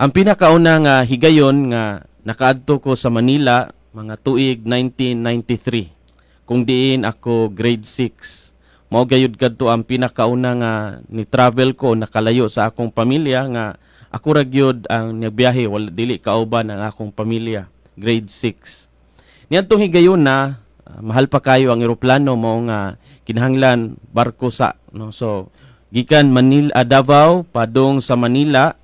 Ang pinakauna nga higayon nga nakaadto ko sa Manila, mga tuig 1993, kung diin ako grade 6. Mao gayud kadto ang pinakauna nga ni travel ko, nakalayo sa akong pamilya, nga ako ra gyud ang nagbiyahe, wala, dili kauban ang akong pamilya, grade 6. Niadtong higayon na mahal pa kayo ang eroplano, mao nga kinahanglan barko sa, no? So gikan Manila, Davao padung sa Manila,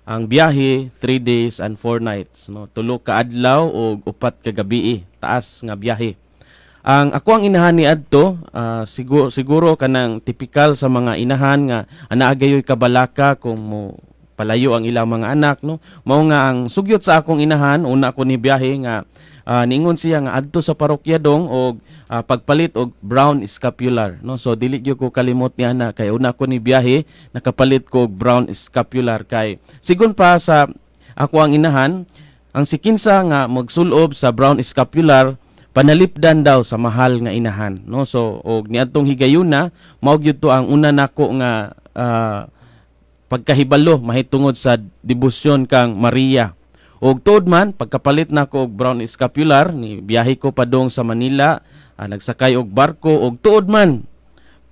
ang biyahe 3 days and 4 nights, no? 3 ka adlaw ug 4 ka gabi, taas nga biyahe. Ang ako ang inahan ni adto, siguro kanang tipikal sa mga inahan nga anaa gayoy kabalaka kung mo palayo ang ilang mga anak, no? Mao nga ang sugyot sa akong inahan una ko ni biyahe nga niingon siya nga adto sa parokya dong og pagpalit og brown scapular, no? So dili gyud ko kalimot niya na kay una ko ni biyahe, nakapalit ko og brown scapular, kay sigon pa sa ako ang inahan, ang sikinsa nga magsulob sa brown scapular panalipdan daw sa mahal nga inahan, no? So og niadtong higayuna, mao gyud to ang una nako nga pagkahibalo mahitungod sa debosyon kang Maria. Og tuod man, pagkapalit nako og brown scapular, ni biyahe ko padung sa Manila, nagsakay og barko, og tuod man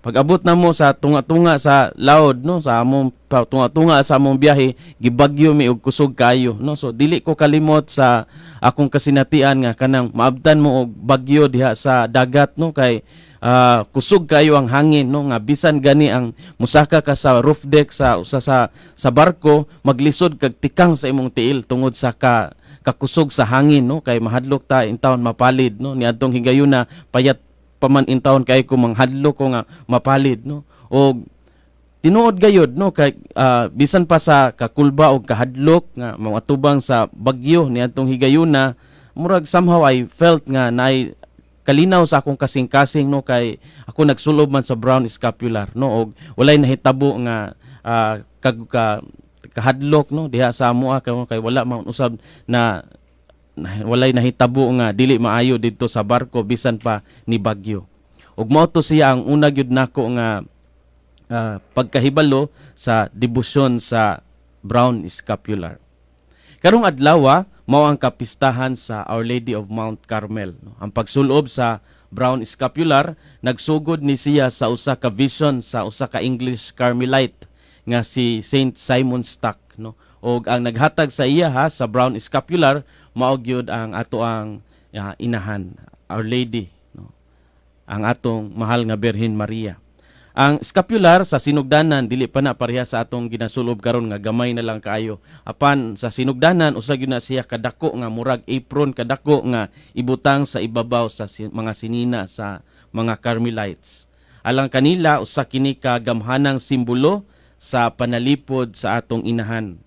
pag-abot na mo sa tunga-tunga sa laod, no, sa among tunga-tunga sa among biyahe, gibagyo mi og kusog kayo, no? So dili ko kalimot sa akong kasinatian nga kanang maabtan mo og bagyo diha sa dagat, no, kay kusog kayo ang hangin, no, nga bisan gani ang musaka ka sa roof deck sa usa sa barko, maglisod kag tikang sa imong tiil tungod sa kakusog sa hangin, no, kay mahadlok ta intawon mapalid, no? Niadtong higayuna, payat pa man intawon kay ko, manghadlok ko nga mapalid, no? Og tinuod gayod, no, kay bisan pa sa kakulba og kahadlok nga maatubang sa bagyo niadtong higayuna, murag somehow I felt nga naay kalinaw sa akong kasing-kasing, no, kay ako nagsulob man sa brown scapular, no, og walay nahitabo nga kahadlok, no, diha sa amoa, kay wala man usab na walay nahitabo nga dili maayo didto sa barko bisan pa ni bagyo. Ug mao to siya ang una gyud nako nga pagkahibalo sa debosyon sa brown scapular. Karong adlaw, mao ang kapistahan sa Our Lady of Mount Carmel, no? Ang pagsulob sa brown scapular nagsugod ni siya sa usa ka vision sa usa ka English Carmelite nga si Saint Simon Stock, no? Og ang naghatag sa iya ha sa brown scapular mao gyud ang ato ang inahan, Our Lady, no? Ang atong mahal nga Birhen Maria. Ang scapular sa sinugdanan, dili pa na pareha sa atong ginasulob karon nga gamay na lang kaayo. Apan sa sinugdanan, usa gyud na siya kadako nga murag apron kadako nga ibutang sa ibabaw sa mga sinina sa mga Carmelites. Alang kanila, usa kini ka gamhanang simbolo sa panalipod sa atong inahan.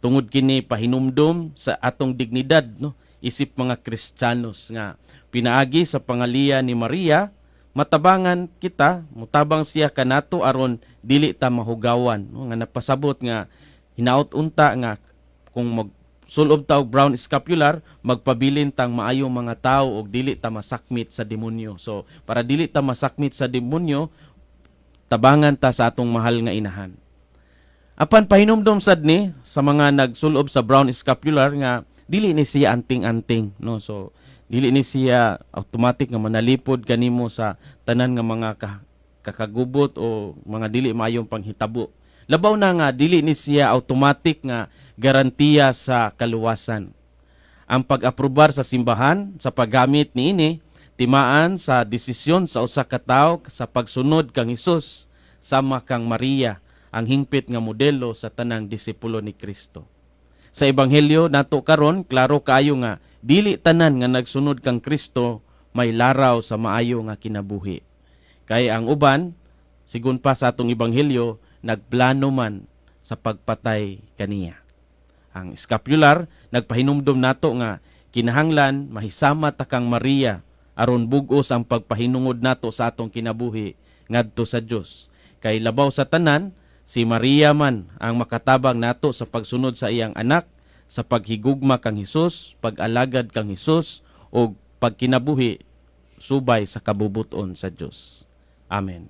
Tungod kini pahinumdom sa atong dignidad, no, isip mga Kristiyanos, nga pinaagi sa pangaliya ni Maria matabangan kita, mutabang siya kanato aron dili ta mahugawan, no? Nga napasabot nga hinaot unta nga kung mag sulob ta og brown scapular, magpabilin tang maayong mga tao og dili ta masakmit sa demonyo. So para dili ta masakmit sa demonyo, tabangan ta sa atong mahal nga inahan. Apan pahinumdom sad ni sa mga nagsulob sa brown scapular nga dili ni siya anting-anting, no? So dili ni siya automatic nga manalipod kanimo sa tanan nga mga kakagubot o mga dili maayong panghitabo. Labaw na nga dili ni siya automatic nga garantiya sa kaluwasan. Ang pag-aprobar sa simbahan sa paggamit niini timaan sa desisyon sa usa ka tawo sa pagsunod kang Hesus sama kang Maria, ang hingpit nga modelo sa tanang disipulo ni Kristo. Sa ebanghelyo nato karon, klaro kaayo nga dili tanan nga nagsunod kang Kristo may laraw sa maayo nga kinabuhi. Kay ang uban, sigon pa sa atong ebanghelyo, nagplano man sa pagpatay kaniya. Ang scapular nagpahinumdom nato nga kinahanglan mahisama ta kang Maria aron bug-os ang pagpahinungod nato sa atong kinabuhi ngadto sa Dios. Kay labaw sa tanan, si Maria man ang makatabang nato sa pagsunod sa iyang anak, sa paghigugma kang Hesus, pag-alagad kang Hesus ug pagkinabuhi subay sa kabubuton sa Dios. Amen.